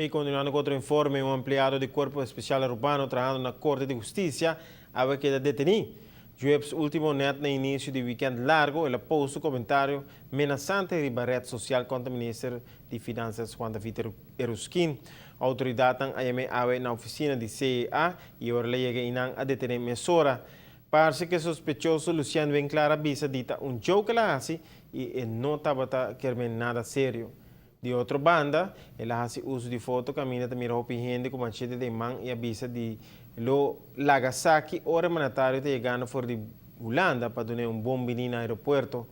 Y continuando cu otro informe, un empleado di Cuerpo Especial Arubano trahando na Corte di Husticia a keda deteni. Jueves ultimo, net na inicio di weekend largo, el a post un comentario menasante riba red social contra minister di Finanzas Juan David Yrausquin. Autoridad a yam'e awe na oficina di CEA y ora el a yega eynan a detene mesora. Parece cu e sospechoso Luciano Winklar a bisa di ta un joke el a hasi y e no tabata kiermen nada serio. Di otro banda, el a hasi uso di foto caminda ta mira hopi hende cu machete den man y a bisa di lo laga sa ki ora mandatario ta yegando for di Hulanda pa duna un bon bini na aeropuerto.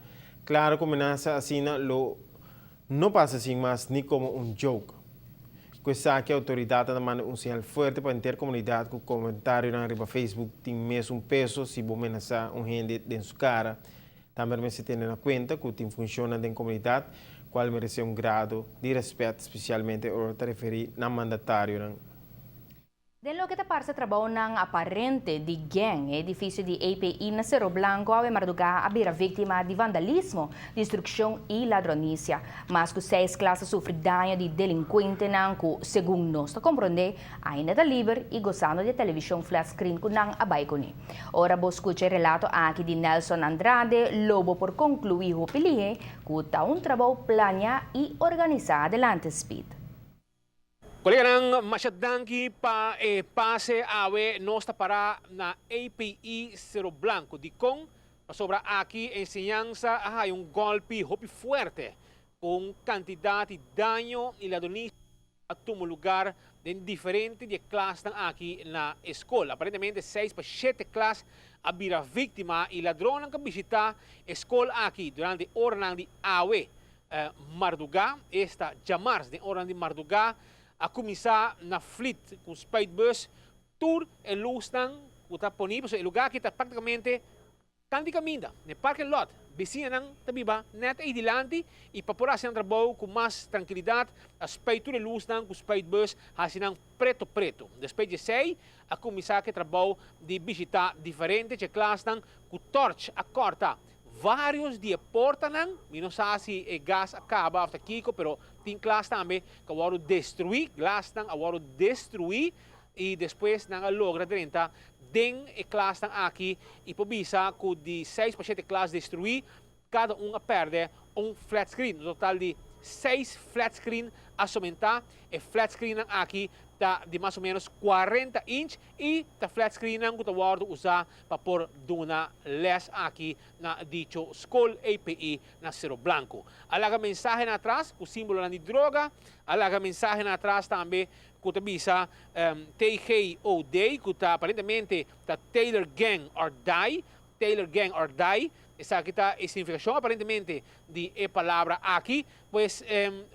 Claro cu amenaza asina lo no pasa sin mas ni como un joke. Cu esaki autoridad a manda un señal fuerte pa henter comunidad cu comentarionan riba Facebook tin mesun peso si bo menasa un hende den su cara. Tambe mester tene na cuenta cu tin funcionnan den comunidad cual merece un grado di respet, specialmente ora ta referi na mandatarionan. Den loke ta parce trabounan aparente di gang, edificio di API na Cerro Blanco awe marduga a bira victima di vandalismo, destruccion y ladronicia. Mas cu seis klas a sufri daño di delincuentenan cu, segun nos ta comprende, ainda ta liber y gozando di television flat screen cu nan a bay cune. Ora bo scucha e relato aki di Nelson Andrade, lo bo por conclui hopi lihe cu ta un trabou planea y organisa. Adelante, Speed. Coleganan, masha danki pa e pase. Awe nos ta para na API Cerro Blanco. Dicon? Pasobra aki enseñansa a haya un golpe hopi fuerte cu cantidad di daño y ladronicia a tuma luga den diferente di klasnan aki na scol. Aparentemente 6 pa 7 klas a bira victima y ladronnan a bishita e scol aki durante ora di awe marduga, esta diamars di ora di marduga, a cuminsa na flit cu spuitbus tur e luznan cu ta poni, e luga aki ta practicamente kant'i caminda, na parking lot, bisiñanan ta biba net ey dilanti y pa por haci trabou cu mas trankilidad, a spuit tur e luznan cu spuitbus, haci nan preto preto. Despues di esey, a cuminsa cu trabou di bishita diferente klasnan cu torch a corta varios di e portanan, mi no sa si e gas a caba of kico, pero tin klas tambe cu a wordo destrui, glasnan a wordo destrui y despues nan a logra drenta den e klasnan aki y por bisa cu di 6 pa 7 klas destrui, cada un a perde un flat screen, un total di 6 flat screen a somenta. E flat screen aki ta di mas o menos 40 inch y ta flat screen cu ta wordo usa pa por duna les aki na dicho scol API na Cerro Blanco. A laga mensahe na atras, cu simbolo di droga, a laga mensahe na atras tambe cu ta bisa TGOD, cu ta aparentemente ta Taylor Gang or Die, Taylor Gang or Die. Esaki ta e significacion aparentemente di e palabra aki. Pues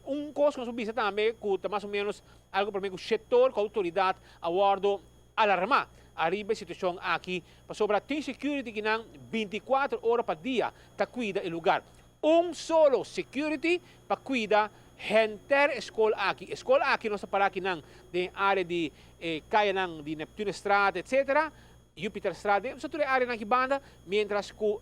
un cos cu nos bisa tambe cu ta mas o menos algo pa cu sector cu autoridad a wordo alarma ariba e situacion aki pasobra tin security cu nan 24 ora pa dia ta cuida e luga. Un solo security pa cuida henter scol aki. Scol aki nos para aki nan den area di caya nan di Neptunestraat, etc. Jupiterstraat, so tur area nan aki banda, mientras cu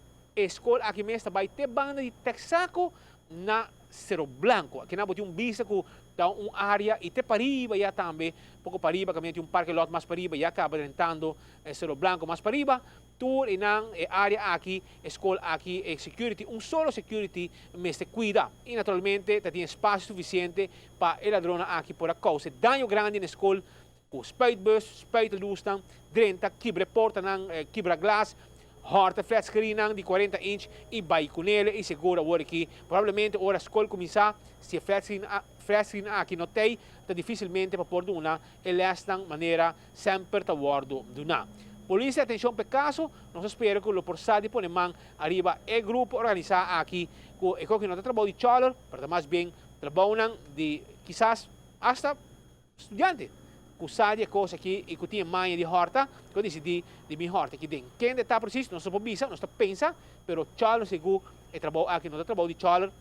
scol aki mes bay te banda di Texaco na Cerro Blanco. Aki nan tin un bista cu ta un area y te pariba ya tambe, poco pariba, caminda tin un parking lot mas pariba, ya caba drentando Cerro Blanco mas pariba. Tur einan e area aki, scol aki, e security, un solo security mester cuida. Y naturalmente tin espacio suficiente pa e ladronnan aki por a causa daño grandi na scol, cu spuitbus, spuit luznan, drenta, kibra portanan, kibra glas, horta flat screen di 40 inch y bay cune y seguro awor aki probablemente ora scol cuminsa, si flat screen aki no tin, ta dificilmente pa por duna e lesnan manera semper ta wordo duna. Polis, atencion pa e caso, nos ta spera cu lo por sa di pone man ariba e grupo organisa aki, cu e cu no ta trabou di choler, pero mas bien trabou di kisas hasta studiante cu sa di cos aki y cu tin maña di horta, cu dicidi di bin horta aki den. Kende ta precies, no por bisa, nos ta pensa, pero choler sigur e trabou aki no ta trabou di choler,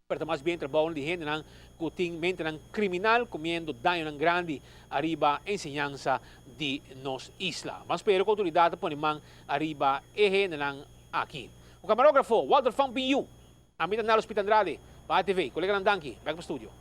pero mas bien trabou di hendenan cu tin mentenan criminal cometiendo daño grandi ariba enseñansa di nos isla. Mas spera cu autoridad pone man ariba e hendenan aki. O camarografo Walter Van Pinyu, ami ta Nalo Spit Andrade, pa ATV, colega danki, back pa studio.